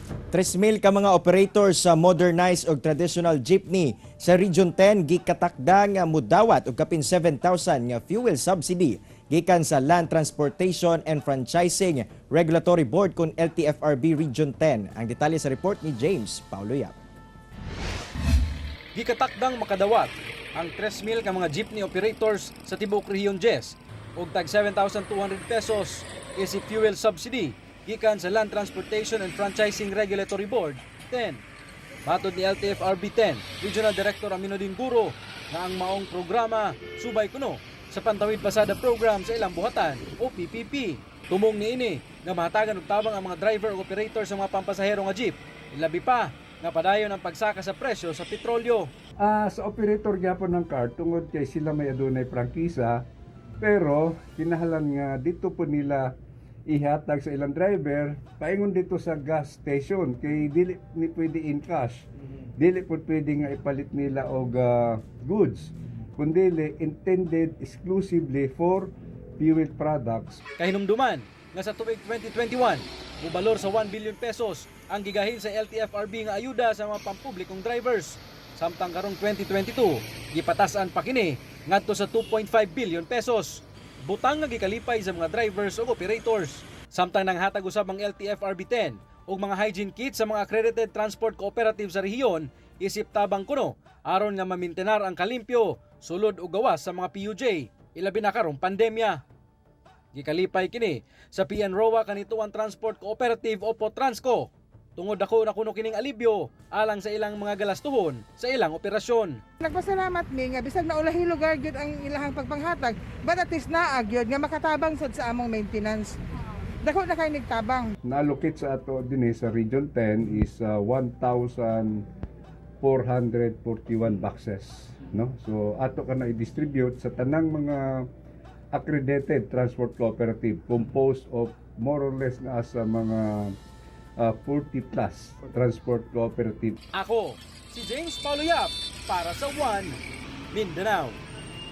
3,000 ka mga operator sa modernized og traditional jeepney sa Region 10 gikatakda nga mudawat og kapin 7,000 nga fuel subsidy gikan sa Land Transportation and Franchising Regulatory Board kon LTFRB Region 10. Ang detalye sa report ni James Paulo Yap. Gikatakdang makadawat ang 3,000 ka mga jeepney operators sa tibuok Rehiyon 10 og tag 7,200 pesos isip fuel subsidy gikan sa Land Transportation and Franchising Regulatory Board 10. Matod ni LTFRB 10 Regional Director Aminodin Guro nga ang maong programa subay kuno sa Pantawid Pasada Program sa ilang buhatan o PPP. Tumong niini nga mahatagan og tabang ang mga driver ug operator sa mga pampasahero nga jeep. Ilabi pa nga padayon ang pagsaka sa presyo sa petrolyo. Sa operator gyapon ng car, tungod kay sila may adunay prangkisa, pero kinahanglan nga dito po nila ihatag sa ilang driver paingon dito sa gas station kay dili ni pwede in cash. Dili po pwede nga ipalit nila og goods, kundi intended exclusively for fuel products. Kahinumduman nga sa tuig 2021, mubalor sa 1 billion pesos ang gigahin sa LTFRB nga ayuda sa mga pampublikong drivers. Samtang karong 2022, gipatasan pa kini ngadto sa 2.5 billion pesos. Butang nga gikalipay sa mga drivers ug operators. Samtang nanghatag usab ang LTFRB 10 og mga hygiene kit sa mga accredited transport cooperative sa rehiyon isip tabang kuno aron nga mamintenar ang kalimpyo sulod ug gawas sa mga PUJ, ilabi na karong pandemya. Gikalipay kini sa PN ROA Canitoan Transport Cooperative o Potransco. Tungod dako na kuno kining alibyo alang sa ilang mga galastuhon sa ilang operasyon. Nagpasalamat mi nga bisag naulahi lugar gyud ang ilahang pagpanghatag, but at least naa gyud nga makatabang sad sa among maintenance. Dako na kay nigtabang. Na-allocate sa ato dinhi sa Region 10 is 1,441 boxes, no? So ato ka na i-distribute sa tanang mga accredited transport cooperative composed of more or less na sa mga 40 plus transport cooperative. Ako, si James Paulo Yap para sa One Mindanao.